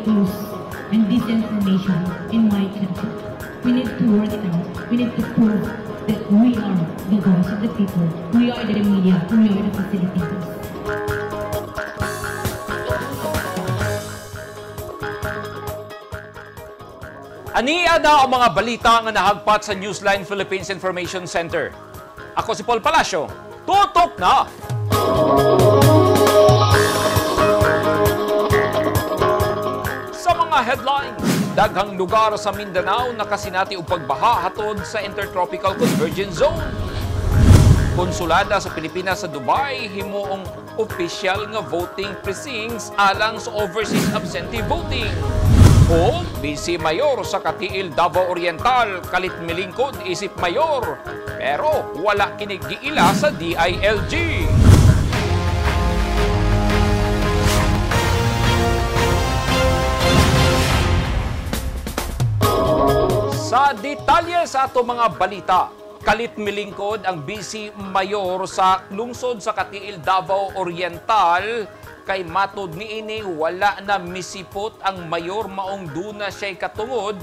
fake news and disinformation in my country. We need to work it out. We need to prove that we are the voice of the people. We are the media. We are the facilitators. Ania na ang mga balita nga nahagpat sa Newsline Philippines Information Center. Ako si Paul Palacio. Tutok na! Sa mga headlines, daghang lugar sa Mindanao nakasinati og pagbaha hatod sa Intertropical Convergence Zone. Konsulada sa Pilipinas sa Dubai himuong opisyal nga voting precincts alang sa overseas absentee voting. O Vice Mayor sa Katiil, Davao Oriental, kalit milingkod isip mayor, pero wala kini giila sa DILG. Sa detalye sa ato mga balita, kalit milingkod ang Vice Mayor sa lungsod sa Katiil, Davao Oriental, kay matod niini wala na misipot ang mayor maong duna siya'y katungod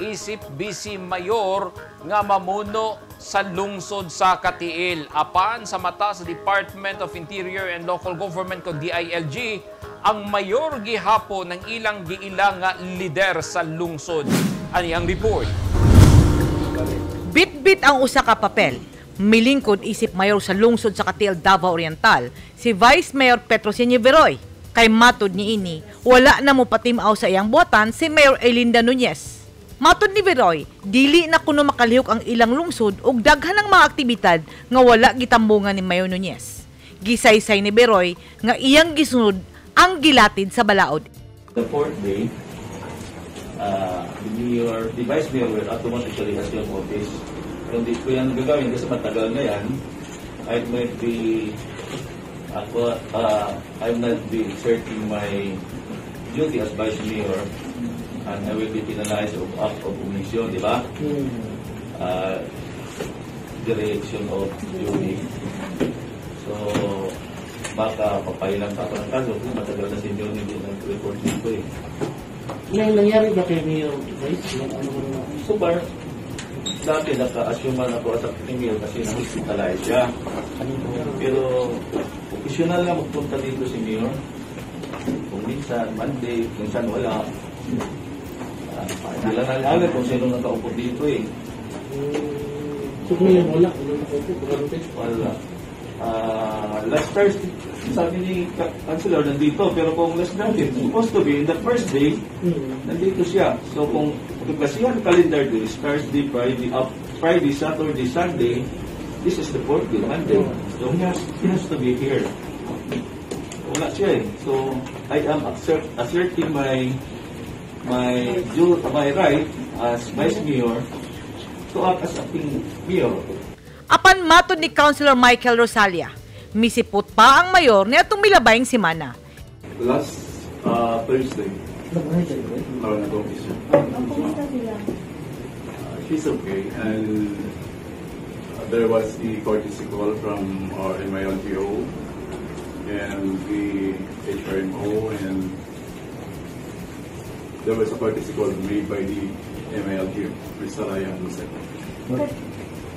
isip Vice Mayor nga mamuno sa lungsod sa Katiil. Apan sa mata sa Department of Interior and Local Government o DILG, ang mayor gihapon ng ilang giila nga lider sa lungsod. Ani ang report. Bit-bit ang usa ka papel. Milingkod isip mayor sa lungsod sa Katiil, Davao Oriental, si Vice Mayor Petrocinio Veroy. Kay matod niini, wala na mo patimaw sa iyang buhatan si Mayor Elinda Nunez. Matod ni Veroy, dili na kuno makalihok ang ilang lungsod ug daghan ng mga aktibidad nga wala gitambungan ni Mayor Nunez. Gisaysay ni Veroy nga iyang gisunod ang gilatid sa balaod. The fourth day, the Vice Mayor will automatically assume office. Kung di ko yan gagawin kasi matagal na yan, I might be I might be exerting my duty as Vice Mayor and I will be penalized of act of omission, di ba? Direction of duty. So, baka papailan pa ako ng kaso kasi matagal na si Mayor hindi nag-report dito eh. Ngayon, nangyari ba kay Mayor Vice? So far, dati naka-assume man ako as acting mayor kasi na-hospitalize siya. Pero occasional na magpunta dito si Mayor. Kung minsan, Monday, minsan wala. Hindi lang nalaga kung sino nakaupo dito eh. So ngayon wala? Wala nakaupo? Wala. Last Thursday, sabi ni Councilor nandito, pero kung last natin, supposed to be in the first day, nandito siya. So kung kasi ang calendar day is Thursday, Friday, up, Friday, Saturday, Sunday, this is the fourth day, Monday. So he has to be here. Wala siya eh. So I am asserting my right as Vice Mayor to act as acting mayor. Apan matod ni Councilor Michael Rosalia, misipot pa ang mayor niadtong milabayng semana. Last Thursday, nag-office siya. She's okay, and there was a courtesy call from our MILGO and the HRMO, and there was a courtesy call made by the MILGO, Ms. Saraya Lucero.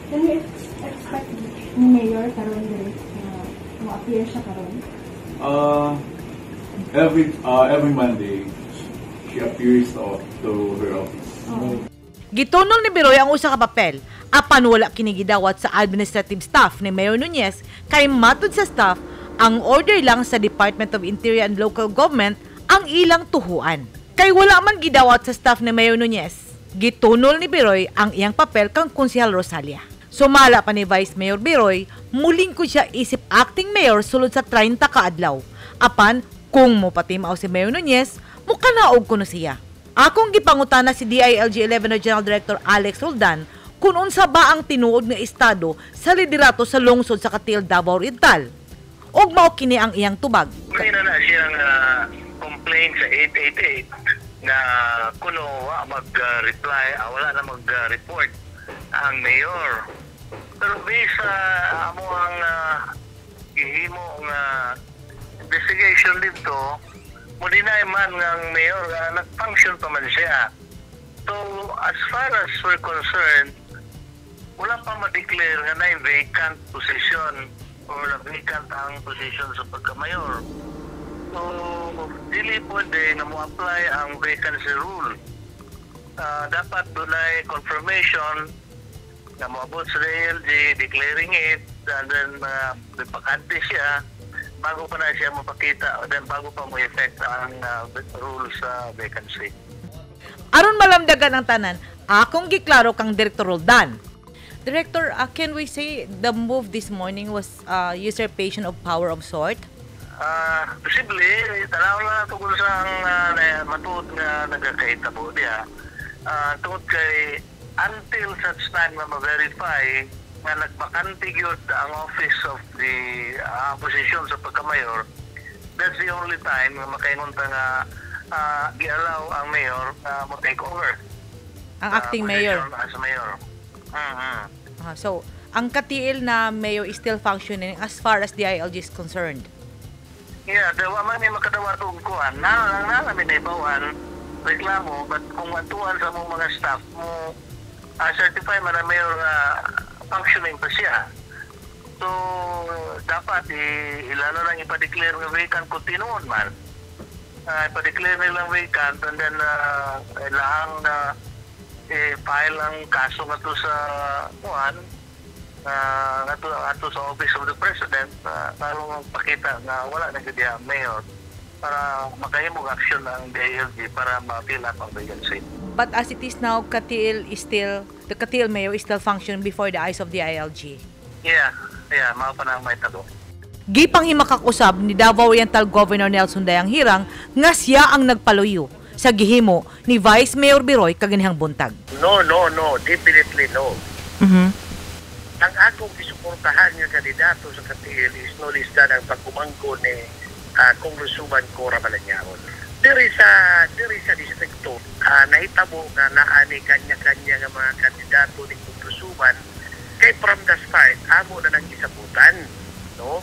Can we expect ni Mayor karon diri mo-appear siya karon? Every Monday she appears to her office. Oh. Gitunol ni Veroy ang usa ka papel apan wala kini gidawat sa administrative staff ni Mayor Nunez kay matud sa staff ang order lang sa Department of Interior and Local Government ang ilang tuhuan. Kay wala man gidawat sa staff ni Mayor Nunez. Gitunol ni Veroy ang iyang papel kang Konsehal Rosalia. Sumala pa ni Vice Mayor Veroy, mulingkod siya isip acting mayor sulod sa 30 ka adlaw. Apan, kung mopatimaw si Mayor Nunez, mukanaog kuno siya. Akong gipangutana si DILG 11 Regional Director Alex Roldan kung unsa ba ang tinuod nga estado sa liderato sa lungsod sa Katiil, Davao Oriental. Og mao kini ang iyang tubag. May na siyang complaint sa 888 na kuno wa mag-reply, wala na mag-report ang mayor. Pero based sa amo ang gihimo nga investigation dito, Mo deny man nga ang mayor nag-function pa man siya. So, as far as we're concerned, wala pa ma-declare nga na vacant position or na vacant ang position sa pagka-mayor. So, dili pwede nga mo-apply ang vacancy rule. Dapat dunay confirmation na moabot sa DILG declaring it and then bakante siya bago pa na siya mapakita and then bago pa mo effect ang rule sa vacancy. Aron malamdagan ang tanan, akong giklaro kang Director Roldan. Director, can we say the move this morning was usurpation of power of sort? Posible, tanaw na tungkol sa ang matuod nga nagkakahitabo diha. Tungod kay until such time na ma-verify nga nagbakante gyud ang office of the position sa pagka-mayor, that's the only time nga makaingon ta nga gi-allow ang mayor mo take over. Ang acting mayor. Position as mayor. So, ang Cateel na mayor is still functioning as far as the DILG is concerned. Yeah, dawa man ni makadawat og kuan. Na lang na kami naibawan reklamo, but kung atuan sa mong mga staff mo certify man ang mayor nga functioning pa siya. So dapat ilalo lang ipa-declare nga vacant kung tinuod man. Ipa-declare nilang vacant and then ilahang i-file ang kaso nga to sa kuan ato ato sa Office of the President para magpakita nga wala na gyud ang mayor para makahimog action ang DILG para ma-fill up ang vacancy. But as it is now, Cateel is still, the Cateel mayor is still functioning before the eyes of the DILG. Yeah, mao pa na ang mahitabo. Gipanghimakak usab ni Davao Oriental Governor Nelson Dayanghirang nga siya ang nagpaluyo sa gihimo ni Vice Mayor Biroy kaganihang buntag. No, no, no, definitely no. Ang akong gisuportahan nga kandidato sa Cateel is no less than ang pagkumangko ni Congresswoman Cora Malanyaon. Diri sa distrikto, nahitabo nga naa ni kanya-kanya nga mga kandidato ni Congresswoman kay from the start amo na nang gisabutan, no?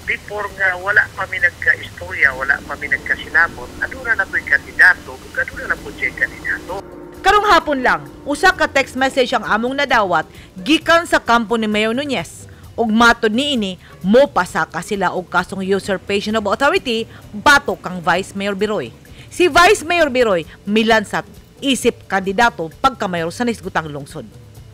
Before nga wala pa mi nagka-istorya, wala pa mi nagkasinabot, aduna na po'y kandidato, ug aduna na po siya kandidato. Karong hapon lang, usa ka text message ang among nadawat gikan sa kampo ni Mayor Nuñez. Ug matod niini, mo pasaka sila og kasong usurpation of authority batok kang Vice Mayor Biroy. Si Vice Mayor Biroy milansat isip kandidato pagkamayor sa nisgutang lungsod.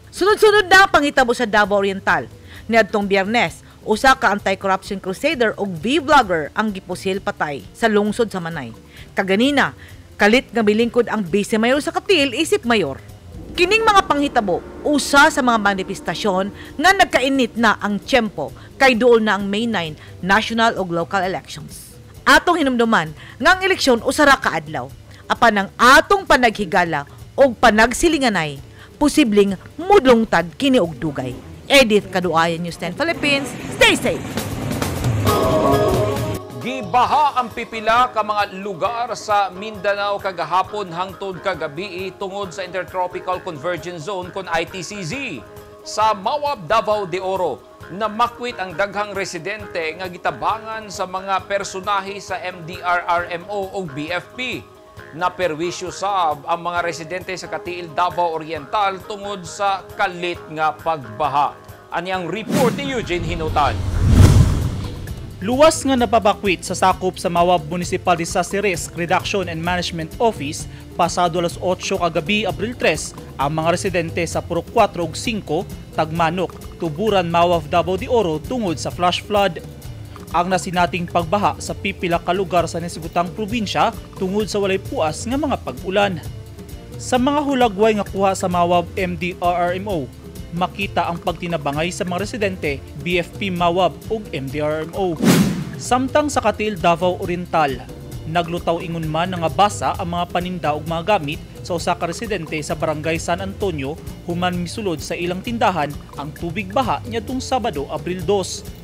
Sunod-sunod na ang panghitabo sa Davao Oriental. Niadtong Biyernes, usa ka anti-corruption crusader ug V-vlogger ang gipusil patay sa lungsod sa Manay. Kaganina, kalit nga milingkod ang vice mayor sa Cateel isip mayor. Kining mga panghitabo, usa sa mga manifestasyon nga nagkainit na ang tiyempo kay duol na ang May 9 national ug local elections. Atong hinumduman nga ang eleksyon usa ra ka adlaw. Apan ang atong panaghigala og panagsilinganay, posibleng mudlungtad kini og dugay. Edith Kaduayan, News 10 Philippines. Stay safe! Gibaha ang pipila ka mga lugar sa Mindanao kagahapon hangtod kagabi tungod sa Intertropical Convergence Zone kon ITCZ. Sa Mawab, Davao de Oro, namakwit ang daghang residente nga gitabangan sa mga personahe sa MDRRMO o BFP. Naperwisyo sab ang mga residente sa Cateel, Davao Oriental tungod sa kalit nga pagbaha. Ani ang report ni Eugene Hinutan. Luwas nga napabakwit sa sakop sa Mawab Municipal Disaster Risk Reduction and Management Office pasado alas 8 kagabi, Abril 3, ang mga residente sa Purok 4 ug 5, Tagmanok, Tuburan, Mawab, Davao de Oro tungod sa flash flood. Ang nasinating pagbaha sa pipila ka lugar sa nisgutang probinsya tungod sa walay puas nga mga pag-ulan. Sa mga hulagway nga kuha sa Mawab MDRRMO, makita ang pagtinabangay sa mga residente, BFP Mawab ug MDRRMO. Samtang sa Cateel, Davao Oriental, naglutaw ingon man nga basa ang mga paninda ug mga gamit sa usa ka residente sa Barangay San Antonio human misulod sa ilang tindahan ang tubig baha niadtong Sabado, Abril 2.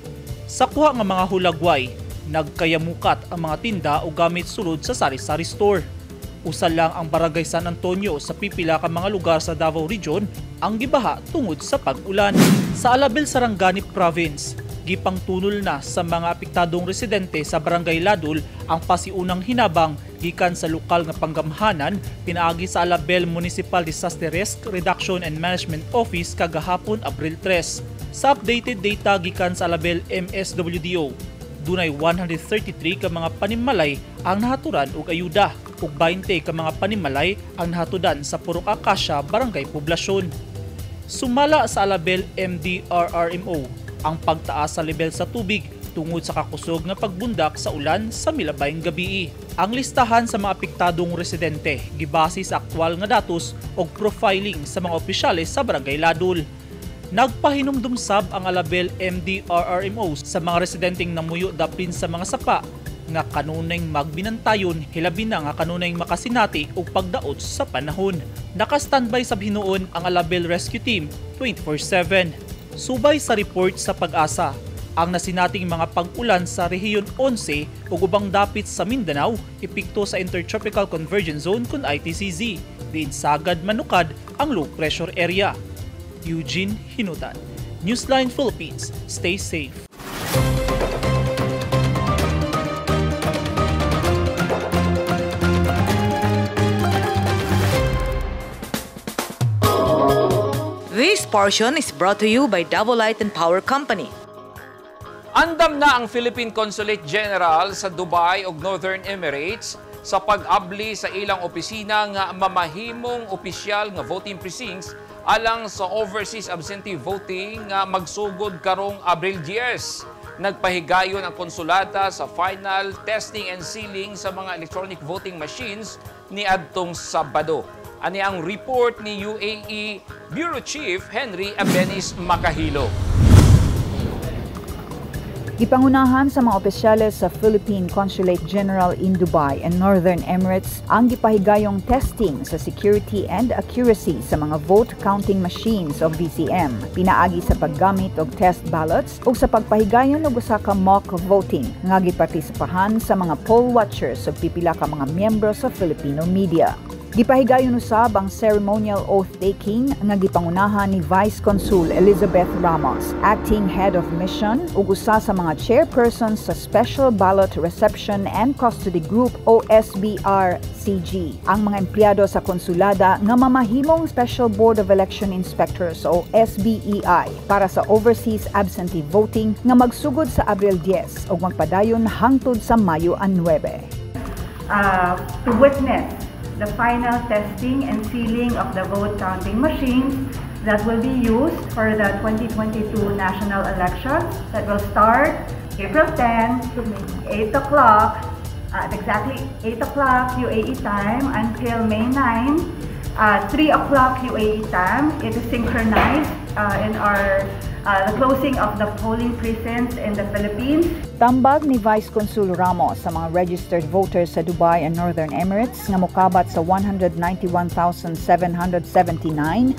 Sa kuha nga mga hulagway, nagkayamukat ang mga tinda o gamit sulod sa sari-sari store. Usa lang ang Barangay San Antonio sa pipila ka mga lugar sa Davao Region ang gibaha tungod sa pag-ulan. Sa Alabel, Sarangani Province, Gipangtunol na sa mga apektadong residente sa Barangay Ladul ang pasiunang hinabang gikan sa lokal nga panggamhanan pinaagi sa Alabel Municipal Disaster Risk Reduction and Management Office kagahapon Abril 3. Sa updated data gikan sa Alabel MSWDO, dunay 133 ka mga panimalay ang nahaturan og ayuda ug 20 ka mga panimalay ang nahatudan sa Purok Acacia, Barangay Poblasyon. Sumala sa Alabel MDRRMO ang pagtaas sa level sa tubig tungod sa kakusog nga pagbundak sa ulan sa milabayng gabii. Ang listahan sa mga apektadong residente gibase sa aktwal nga datos og profiling sa mga opisyales sa Barangay Ladul. Nagpahinumdum sab ang Alabel MDRRMO sa mga residenteng namuyo dapin sa mga sapa nga kanunay magbinantayon, hilabi na nga kanunay makasinati og pagdaot sa panahon. Naka-standby sab hinuon ang Alabel Rescue Team 24/7. Subay sa report sa Pag-asa, ang nasinating mga pag-ulan sa Rehiyon 11 ug ubang dapit sa Mindanao epekto sa Intertropical Convergence Zone kun ITCZ, diin sagad manukad ang low pressure area. Eugene Hinutan, Newsline Philippines. Stay safe. This portion is brought to you by Davao Light and Power Company. Andam na ang Philippine Consulate General sa Dubai ug Northern Emirates sa pag-abli sa ilang opisina nga mamahimong opisyal nga voting precincts alang sa overseas absentee voting nga magsugod karong Abril 10. Nagpahigayon ang konsulata sa final testing and sealing sa mga electronic voting machines ni adtong Sabado. Ani ang report ni UAE Bureau Chief Henry Abenis Makahilo. Gipangunahan sa mga opisyales sa Philippine Consulate General in Dubai and Northern Emirates ang gipahigayong testing sa security and accuracy sa mga vote counting machines o VCM, pinaagi sa paggamit og test ballots ug sa pagpahigayon og usa ka mock voting nga gipartisipahan sa mga poll watchers ug pipila ka mga miyembro sa Filipino media. Gipahigayon usab ang ceremonial oath-taking nga gipangunahan ni Vice Consul Elizabeth Ramos, Acting Head of Mission ug usa sa mga chairpersons sa Special Ballot Reception and Custody Group o SBRCG. Ang mga empleyado sa konsulada nga mamahimong Special Board of Election Inspectors o SBEI para sa overseas absentee voting nga magsugod sa Abril 10 ug magpadayon hangtod sa Mayo 9. To witness the final testing and sealing of the vote counting machines that will be used for the 2022 national elections that will start April 10, 8 o'clock, at exactly 8 o'clock UAE time until May 9, 3 o'clock UAE time. It is synchronized in our the closing of the polling precincts in the Philippines. Tambag ni Vice Consul Ramos sa mga registered voters sa Dubai and Northern Emirates nga mokabat sa 191,779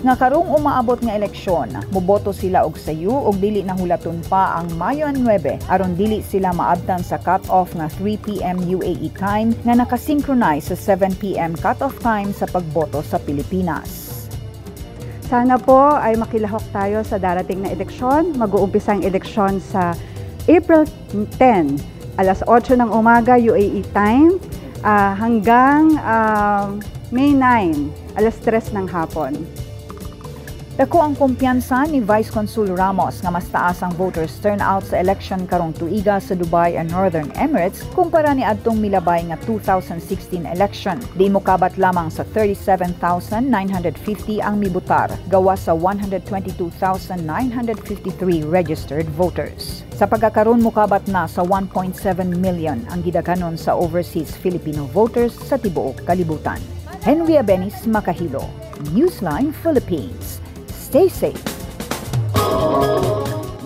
nga karong umaabot nga eleksyon. Moboto sila og sayo og dili nahulaton pa ang Mayo 9 aron dili sila maabtan sa cut-off nga 3 p.m. UAE time nga nakasynchronize sa 7 p.m. cut-off time sa pagboto sa Pilipinas. Sana po ay makilahok tayo sa darating na eleksyon. Mag-uumpisa ang eleksyon sa April 10, alas 8 ng umaga UAE time hanggang May 9, alas 3 ng hapon. Dako ang kumpiyansa ni Vice Consul Ramos nga mas taas ang voters turnout sa election karong tuiga sa Dubai and Northern Emirates kumpara ni adtong milabay nga 2016 election. Di mokabat lamang sa 37,950 ang mibutar, gawas sa 122,953 registered voters. Sa pagkakaroon mokabat na sa 1.7 million ang gidaghanon sa overseas Filipino voters sa tibuok kalibutan. Henry Abenis Makahilo, Newsline Philippines. Stay safe.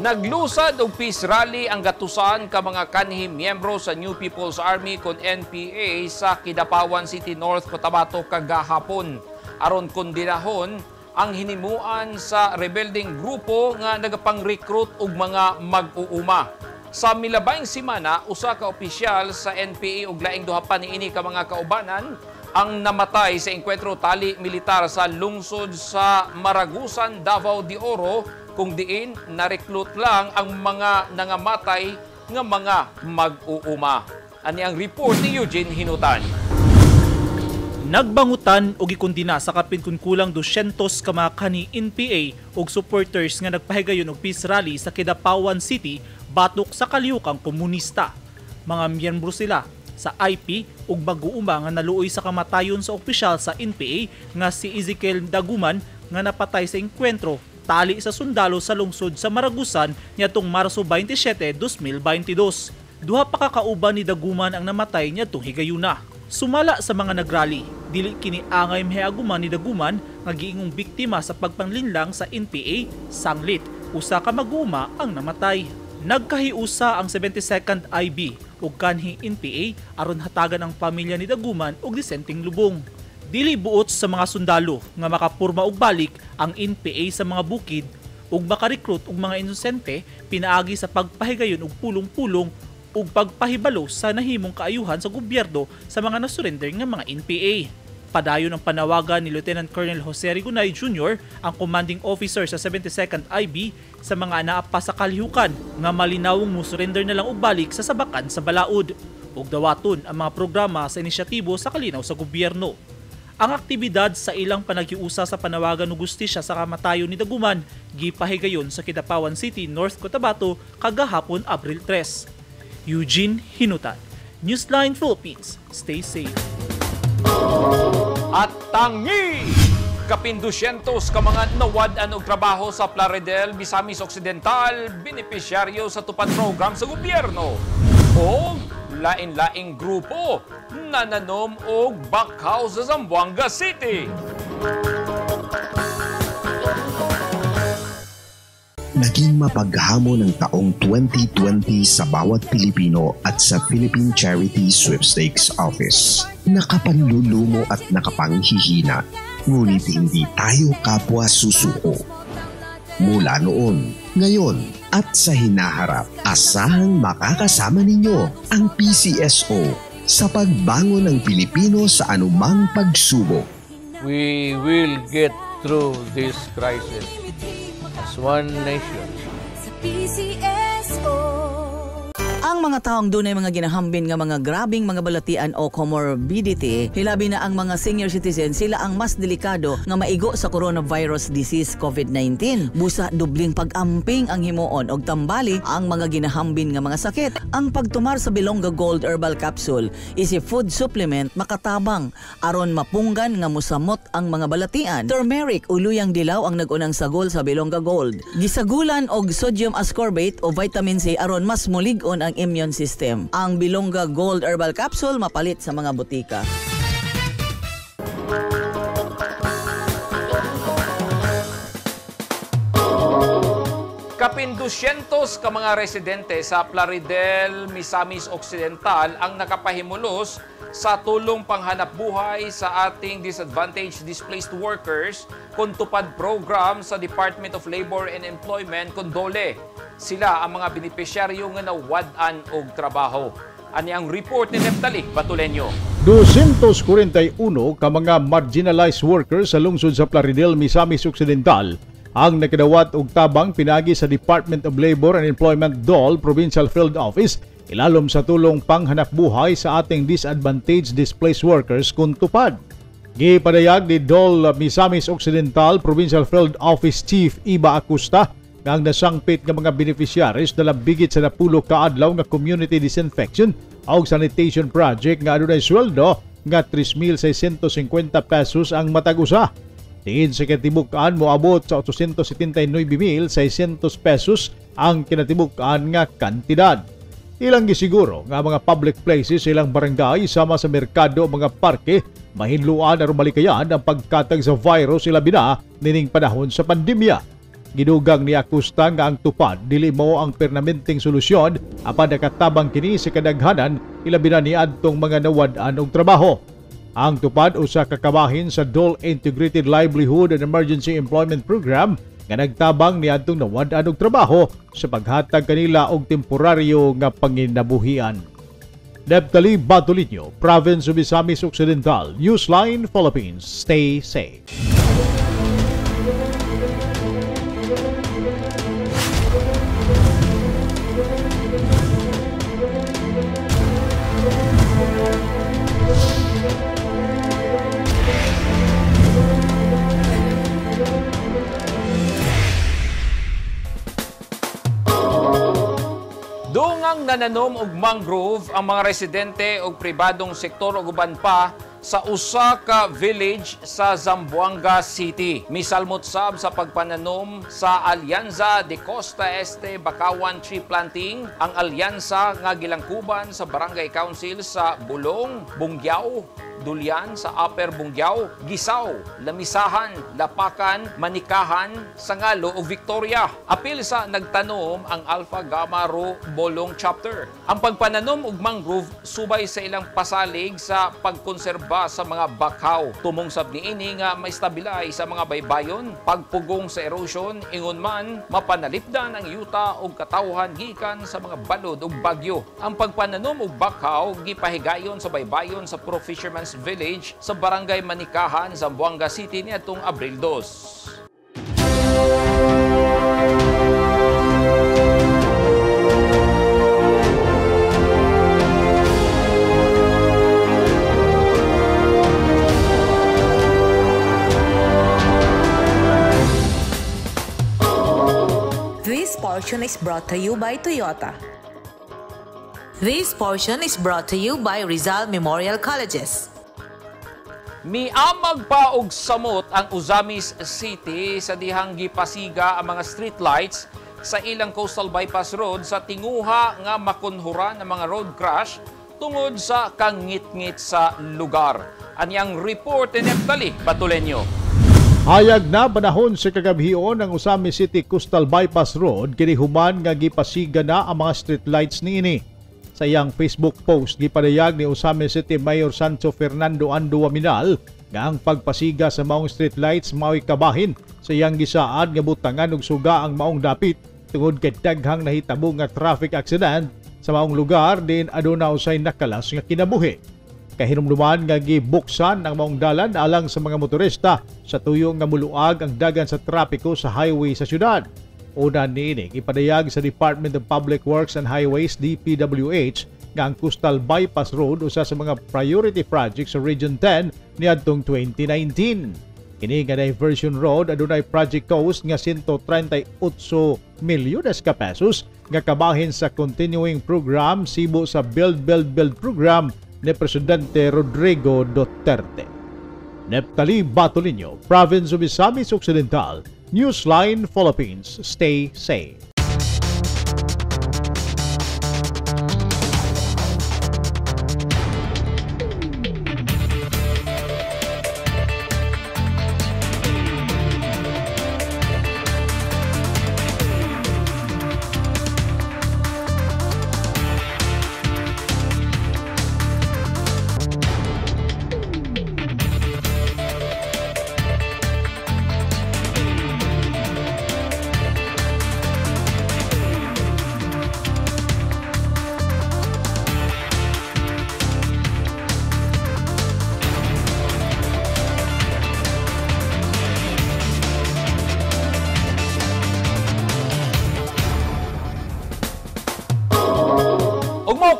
Naglusad og peace rally ang gatusan ka mga kanhi miyembro sa New People's Army kon NPA sa Kidapawan City North, Cotabato kagahapon. Aron kondinahon ang hinimuan sa rebelding grupo nga nagapang-recruit og mga mag-uuma. Sa milabayng simana, usa ka opisyal sa NPA ug laing duha pa niini ka mga kaubanan ang namatay sa engkwentro tali militar sa lungsod sa Maragusan, Davao de Oro kung diin na-recruit lang ang mga nangamatay nga mga mag-uuma. Ani ang report ni Eugene Hinutan. Nagbangutan og gikondena sa kapin kun kulang 200 ka mga kani NPA og supporters nga nagpahigayon og peace rally sa Kidapawan City batok sa kalihukang komunista. Mga miyembro sila sa IP ug mag-uuma nga naluoy sa kamatayon sa opisyal sa NPA nga si Ezekiel Daguman nga napatay sa engkwentro tali sa sundalo sa lungsod sa Maragusan niadtong Marso 27, 2022. Duha pa ka kauban ni Daguman ang namatay niadtong higayuna. Sumala sa mga nagrally, dili kini angay mahiaguman ni Daguman nga giingong biktima sa pagpanlinlang sa NPA sanglit usa ka mag-uuma ang namatay. Nagkahiusa ang 72nd IB ug kanhi NPA aron hatagan ang pamilya ni Daguman og disenteng lubong. Dili buot sa mga sundalo nga makapurma og balik ang NPA sa mga bukid ug makarekrut og mga inosente pinaagi sa pagpahigayon og pulong-pulong ug pagpahibalo sa nahimong kaayuhan sa gobyerno sa mga nasurrender nga mga NPA. Padayon ang panawagan ni Lieutenant Colonel Jose Rigunay Jr., ang commanding officer sa 72nd IB, sa mga naapa sa kalihukan nga malinawong musurrender na lang og balik sa sabakan sa balaod ug dawaton ang mga programa sa inisyatibo sa kalinaw sa gobyerno. Ang aktibidad sa ilang panaghiusa sa panawagan og gustisya sa kamatayon ni Daguman gipahigayon sa Kidapawan City, North Cotabato kagahapon Abril 3. Eugene Hinutan, Newsline Philippines. Stay safe. At tangi! Kapin 200 ka mga nawad-an og trabaho sa Plaridel, Misamis Occidental, benepisyaryo sa tupad program sa gobyerno. O lain-laing grupo nananom og bakaw sa Zamboanga City. Naging mapaghamon ang taong 2020 sa bawat Pilipino at sa Philippine Charity Sweepstakes Office. Nakapanlulumo at nakapanghihina, ngunit hindi tayo kapwa susuko. Mula noon, ngayon at sa hinaharap, asahang makakasama ninyo ang PCSO sa pagbangon ng Pilipino sa anumang pagsubok. We will get through this crisis as one nation. Sa PCSO. Ang mga taong dunay mga ginahambin nga mga grabing mga balatian o comorbidity, hilabi na ang mga senior citizen, sila ang mas delikado nga maigo sa coronavirus disease COVID-19. Busa dubling pag-amping ang himuon og tambali ang mga ginahambin nga mga sakit. Ang pagtumar sa Bilongga Gold Herbal Capsule is a food supplement makatabang aron mapunggan nga musamot ang mga balatian. Turmeric o luyang dilaw ang nagunang sagol sa Bilongga Gold. Gisagulan og sodium ascorbate o vitamin C aron mas mulig-on ang immune system. Ang Bilongga Gold Herbal Capsule mapalit sa mga butika. Kapin 200 ka mga residente sa Plaridel, Misamis Occidental ang nakapahimulos sa tulong panghanap buhay sa ating disadvantaged displaced workers kun tupad program sa Department of Labor and Employment kun DOLE. Sila ang mga benepisyaryo nga nawad-an og trabaho. Ani ang report ni Neptali Batulenyo. 241 ka mga marginalized workers sa lungsod sa Plaridel, Misamis Occidental ang nakadawat og tabang pinagi sa Department of Labor and Employment DOLE Provincial Field Office ilalom sa tulong panghanap buhay sa ating disadvantaged displaced workers kun tupad. Gipadayag ni DOLE Misamis Occidental Provincial Field Office Chief Iba Acusta nga ang nasangpit nga mga beneficiaries dalambigit sa 10 ka adlaw nga community disinfection o sanitation project nga adunay sweldo nga 3,650 pesos ang matag usa. Tiin sa kinatibuk-an moabot sa 879,600 pesos ang kinatibuk-an nga kantidad. Ilang gisiguro nga mga public places ilang barangay sama sa merkado o mga parke mahinluan aron malikayan ang pagkatag sa virus ilabi na nining panahon sa pandemya. Gidugang ni Acusta nga ang tupad dili mo ang permanenteng solusyon apan nakatabang kini sa kadaghanan ilabi na niadtong mga nawad-an og trabaho. Ang tupad usa ka kabahin sa DOLE Integrated Livelihood and Emergency Employment Program nga nagtabang niadtong nawad-an og trabaho sa paghatag kanila og temporaryo nga panginabuhian. Neptali Batulinyo, Province of Misamis Occidental, Newsline Philippines. Stay safe. Nanananom og mangrove ang mga residente og pribadong sektor ug uban pa sa usa ka village sa Zamboanga City. Misalmot sab sa pagpananom sa Alyansa de Costa Este Bakawan Tree Planting, ang alyansa nga gilangkuban sa Barangay Council sa Bulong, Bungyao, Dulian sa Upper Bungyao, Gisaw, Lamisahan, Lapakan, Manikahan, Sangalo ug Victoria. Apil sa nagtanom ang Alpha Gamma Rho Bolong Chapter. Ang pagpananom og mangrove subay sa ilang pasalig sa pagkonserba sa mga bakaw. Tumong sab niini nga maestabilay sa mga baybayon, pagpugong sa erosion, ingon man mapanalipdan ang yuta ug katawhan gikan sa mga balod ug bagyo. Ang pagpananom og bakaw gipahigayon sa baybayon sa Pro Fisherman's Village sa Barangay Manikahan, Zamboanga City niadtong Abril 2. This portion is brought to you by Toyota. This portion is brought to you by Rizal Memorial Colleges. Miamag pa og samot ang Ozamis City sa dihang gipasiga ang mga streetlights sa ilang coastal bypass road sa tinguha nga makunhuran ang mga road crash tungod sa kangitngit sa lugar. Anyang report ni Neptali Batulenyo. Hayag na panahon sa kagabhion ang Ozamis City Coastal Bypass Road kini human nga gipasiga na ang mga streetlights niini. Sa iyang Facebook post, gipadayag ni Ozamis City Mayor Sancho Fernando Ando Aminal nga ang pagpasiga sa maong streetlights mao'y kabahin sa iyang gisaad nga butangan og suga ang maong dapit tungod kay daghang nahitabo nga traffic accident sa maong lugar din aduna usay nakalas nga kinabuhi. Kahinumduman nga gibuksan ang maong dalan alang sa mga motorista sa tuyo nga muluag ang dagan sa trapiko sa highway sa syudad. Una niini, ipadayag sa Department of Public Works and Highways DPWH nga ang Coastal Bypass Road usa sa mga priority projects sa Region 10 niadtong 2019. Kini nga diversion road adunay project cost nga 138 milyones ka pesos nga kabahin sa continuing program sibo sa Build Build Build program ni Presidente Rodrigo Duterte. Neptali Batolinyo, Province of Misamis Occidental, Newsline Philippines. Stay safe.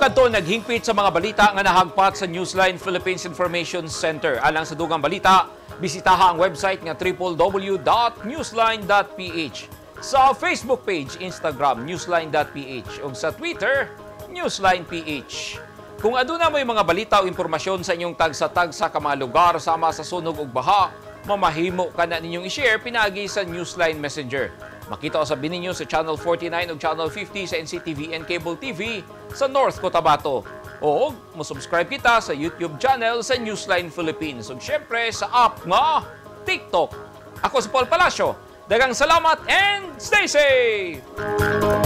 Kadto naghingpit sa mga balita nga nahagpat sa Newsline Philippines Information Center. Alang sa dugang balita, bisitaha ang website nga www.newsline.ph. Sa Facebook page, Instagram, newsline.ph ug sa Twitter, newsline.ph. Kung aduna mo'y mga balita o impormasyon sa inyong tagsa-tagsa ka mga lugar sama sa sunog ug baha, mamahimo ka na ninyong i-share pinagi sa Newsline Messenger. Makita usab ninyo sa Channel 49 ug Channel 50 sa NCTV and Cable TV sa North Cotabato. O mo-subscribe kita sa YouTube channel sa Newsline Philippines ug syempre sa app nga TikTok. Ako si Paul Palacio. Daghang salamat and stay safe!